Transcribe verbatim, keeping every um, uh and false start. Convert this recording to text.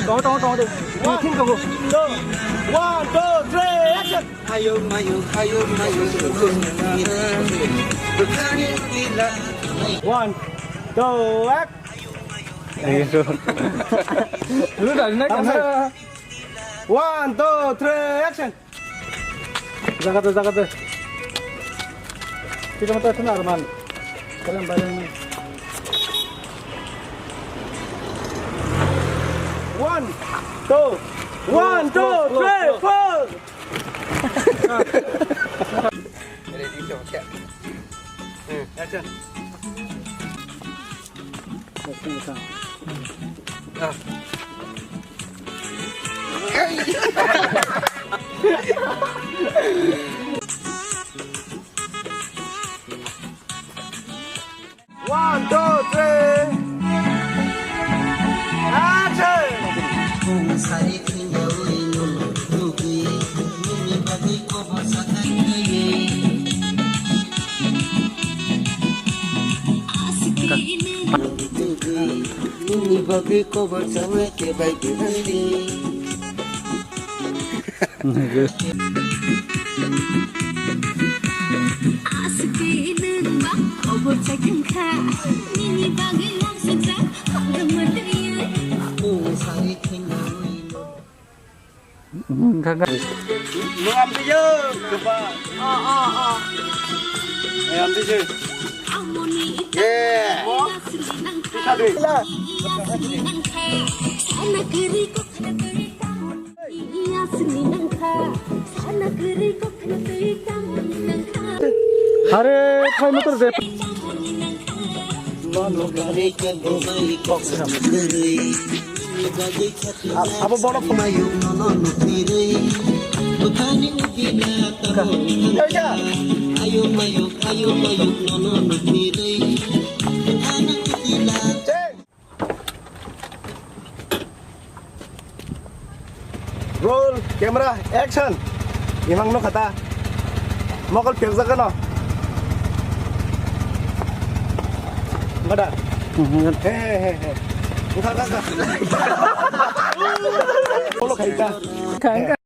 Tongo, tongo, tongo de. One, two, one, two, three, action. Ayo mayo, ayo mayo. One, two, act. Lu dari naik kan? One, two, three, action. Jaga de, jaga de. Kita mata kena Arman. Kalian bayang. One, two, one, two, three, four. Ready, okay. Hmm, action. One, two, three. Action! Nini bagwi kobor sanai kebai kebai. Aswkhe nwng ba kobor chai thangkha, nini bagwi wansukjak khorang mwtwi. Ako sari thengnawi. Nwng amtwi yo, keba. Oh, oh, oh. Eh, amtwi yo. Amoni ita. Yeah. Asli nangkha. Asli nangkha. Sana kiri ko khana kiri kamu. Are, thai motor de. Abo bono phone. Roll, camera, action. Imang no kata. Mokol pirjak no. Bada. Mhm. He, he, he, he. Uka, uka, uka. Polo kaita. Kang, kang.